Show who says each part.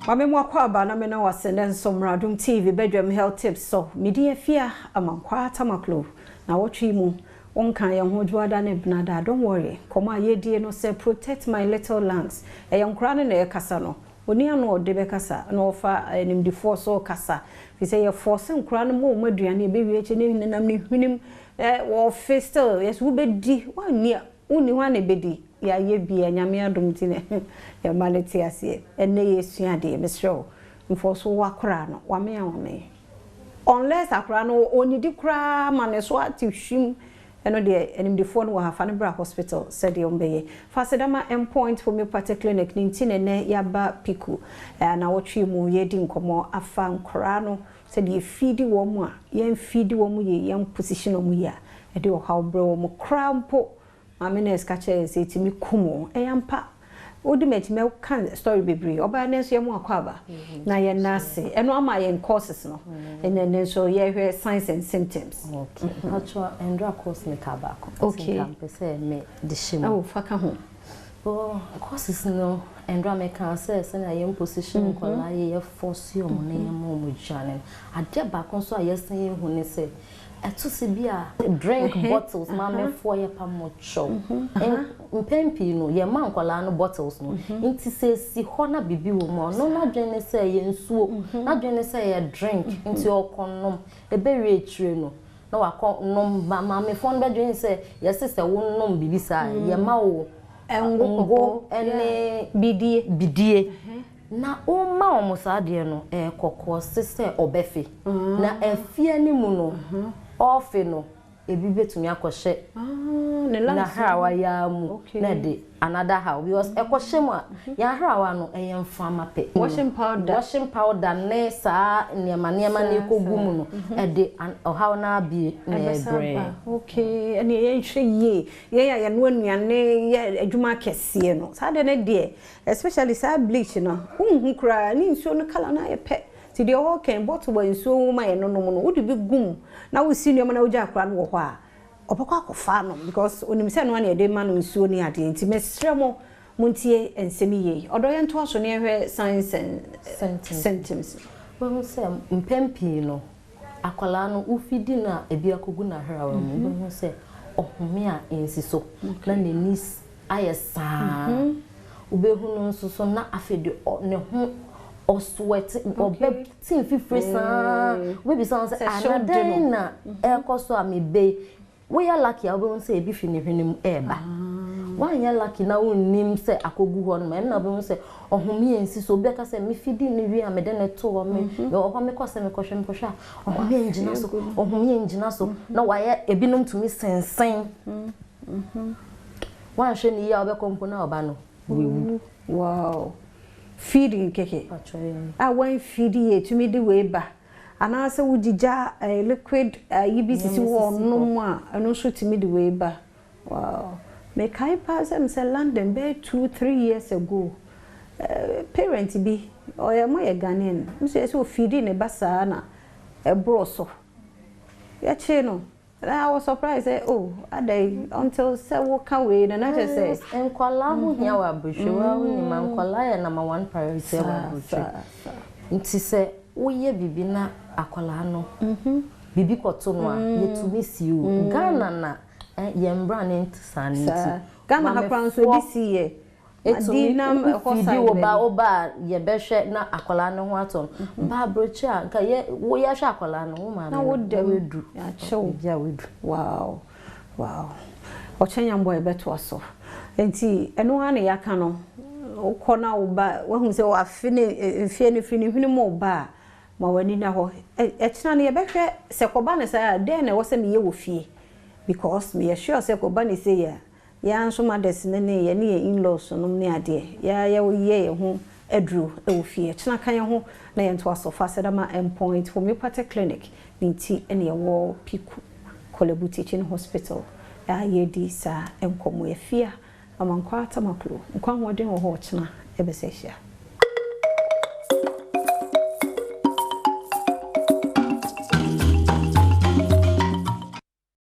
Speaker 1: Maame mu akɔ aba na me na wase ne nso Mradum TV bedwam health tips so. Medi Afia Amankwa Tamaklo na wɔtwe mu wonka yɛn ho dwoada ne benada. Don't worry. Kɔmɔ a yɛdie no sɛ "Protect my little lungs". Ɛyɛ nkora no na ɛkasa no. Oni ano ɔde bɛkasa na ɔfa animdifoɔ so kasa. Fi sɛ yɛfɔɔse nkora no ma ɔmo aduane, ɛbɛwie akyi ne nenam ne hwenem wɔfe still yɛsɛ wobɛdi wanni a wonni hɔ a na ɛbɛdi. Yɛayɛ bia Nyame adom nti ne yɛma no te aseɛ. Ɛnnɛ yɛsua adeɛ. Mesrɛ wo, mfɔ so wakora no wame a wame, unless akora no ɔnidi koraa ma ne so ate hwim. Ɛno deɛ, animdifoɔ no wɔ ha, fa no bra hospital sɛdeɛ ɔmbɛyɛ. Fa sedama Endpoint Homeopathy Clinic ne nti ne nɛ yɛaba Piku na wɔtwe mu yɛdi nkɔmmɔ afa nkoraa no sɛdeɛ yɛfeedi wɔ mu a yɛmfeedi wɔ mu yie, yɛn position wɔ mu yie a ɛde ɔhaw brɛ wɔ mu koraa mpo. Maame nurse ka kyerɛ yɛn sɛ ɛtumi kum wɔn. Ɛyɛ ampa, wodi m'akyi mɛka story bebree. Ɔbaa no nso yɛ mu akɔ aba na yɛn ase ɛno ama yɛn causes no, ɛnɛ ne nso yɛhwɛ signs and symptoms.
Speaker 2: Okay, patro, ndra course ne ka baako.
Speaker 1: Okay.
Speaker 2: Nka mpɛ sɛ me de hyɛ mu.
Speaker 1: Ɛwɔ fa ka ho.
Speaker 2: Oh, causes no, ndra meka sɛ sɛnea yɛn position nkɔlaa yɛ, yɛ force ɔmo na yɛn ma ɔmo dwane no. Adeɛ baako nso a yɛsan yɛhu ne sɛ ɛto se bi a drink bottles, maamefoɔ yɛ pa mo kyɛw. Mpɛn pii no yɛma nkɔlaa no bottles no, nti sɛ esi hɔ na biribi wɔ mu a, ɔno n'adwene ne sɛ ɛyɛ nsuo, n'adwene ne sɛ ɛyɛ drink, nti ɔkɔ nom. Ɛbɛwie akyire no na wakɔ nom ma maamefoɔ no bɛdwene sɛ yɛse sɛ wonom biribi saa, yɛma wo
Speaker 1: ngo.
Speaker 2: Ngo ɛne
Speaker 1: bidie.
Speaker 2: Bidie na woma wɔn saa adeɛ no, ɛyɛ kɔkɔɔ se sɛ ɔbɛfe na ɛfie no mu no, ɔɔfe no, ebi bɛtumi akɔhyɛ
Speaker 1: ne lungs.
Speaker 2: N'ahrawa yaa mu na ɛde another how, because ɛkɔhyɛ mu a, yɛn ahrawa no ɛyɛ mframa pɛ.
Speaker 1: Washing powder.
Speaker 2: Washing powder ne saa nneɛma nneɛma ne ɛkɔgu mu no, ɛde ɔhaw no abie na
Speaker 1: ɛbɛsa
Speaker 2: ɛbrɛ.
Speaker 1: Ba okay, ɛne yɛnhwɛ yie, yɛn a yɛnoa nnuane, yɛ adwuma kɛseɛ no, saa deɛ no deɛ, especially saa bleach no, wonhu koraa ne nsuo no colour no ayɛ pɛ. Nti deɛ ɔwɔ kɛn bottle wɔ nsuo wɔ mu a yɛnonom no, wode bi gum na wosi nneɛma na wogya akora no wɔ hɔ a, ɔbɛkɔ akɔfa no because onim sɛ no ana yɛde ma no nsuo ne adeɛ. Nti mesrɛ mo, montie nsɛm yie. Ɔdɔ, yɛntoa so ne yɛhwɛ signs and
Speaker 2: symptoms.
Speaker 1: Symptoms.
Speaker 2: Wobɛhu sɛ mpɛn pii no, akwadaa no wofidi no a, ebi akɔgu n'ahrawa mu, wobɛhu sɛ ɔhome a ɛnsi so na n'ani ayɛ saa. Wobɛhu no nso so na afei de ne ho ɔsweat, ɔbɛte mfifire saa. Wobɛbisa ho sɛ
Speaker 1: Sɛ hyew de no.
Speaker 2: Anadan na ɛrekɔ so a mebe woyɛ lucky a, wobɛhu sɛ ebi fi ne hwene mu ɛɛba. Woanyɛ lucky na wonnim sɛ akɔgu hɔ nom, ɛno na wobɛhu sɛ ɔhome yɛ nsi so. Obi aka sɛ mefidi no wie a, mede ne to hɔ, me mewɔ hɔ, mekɔ sɛ mekɔhwɛ a, ɔhome yɛ ngyina so, ɔhome yɛ ngyina so na wayɛ. Ebinom tumi sensɛn. Woanhwɛ ne yie a, wobɛkɔ mpo na ɔba no wewu.
Speaker 1: Wow, feeding kɛkɛ a wɔnfeedi yɛ tumi de wei ba, anaasɛ wogyigya liquid yi bi sisi hɔ ɔnom a, ɛno nso tumi de wei ba. Wow, mekae paa sɛ mesɛ London bɛyɛ 2, 3 years ago, parent bi, ɔyɛ mo yɛ Ghanaian nso, yɛ sɛ ofeedi ne ba saa na ɛborɔ so, yɛkyee no. Na I was surprised sɛ, oh, adai, until sɛ woka wei no na kyerɛ sɛ
Speaker 2: Nkwalaa ho hia wɔ aburokyire. Wa wonim a, nkwalaa yɛ number one priority wɔ aburokyire. Nti sɛ woyɛ biribi na akwalaa no biribi kɔto no a, yɛtumi si o. Ghana na yɛn mbra ne nte saa no nti
Speaker 1: Ghana ha koraa nso ebi si yɛ
Speaker 2: etumi
Speaker 1: adi nam ɛhɔ
Speaker 2: wofidi
Speaker 1: side
Speaker 2: wo ba
Speaker 1: baabi.
Speaker 2: Wo ba a, yɛbɛhwɛ na akwalaa no ho atɔ no. Ba aburokyire a, nka yɛ woyɛhwɛ akwalaa no, wo maame
Speaker 1: na
Speaker 2: no
Speaker 1: wo dɛm
Speaker 2: wedu
Speaker 1: yɛakyɛw.
Speaker 2: Biribi a wedu.
Speaker 1: Wow, ɔkyɛn nyambɔ yɛbɛtoa so. Nti ɛno ara na yɛaka no, wokɔ na wo ba wahu sɛ wafe ne mfie no firi ne hwene mu ba a, ma w'ani na hɔ. Ɛkyena no yɛbɛhwɛ sɛ kɔba ne saa a, dɛn na ɛwɔ sɛ meyɛ wɔ fie, because meyɛ sure sɛ kɔba ne sei a, yɛn nso mothers ne ne yɛne yɛn in-laws nom ne adeɛ, yɛyɛ yɛn ho aduro wɔ fie. Ɛkyena ka yɛn ho na yɛntoa so. Fa sɛdama Endpoint Homeopathic Clinic ne nti ɛne yɛwɔ Piku Korle Bu Teaching Hospital a yɛdi saa nkɔmmɔ. Yɛfia Amankwa Tamaklo, nkwa ahoɔden wɔ hɔ, ɔkyena ɛbɛsɛ ahyia.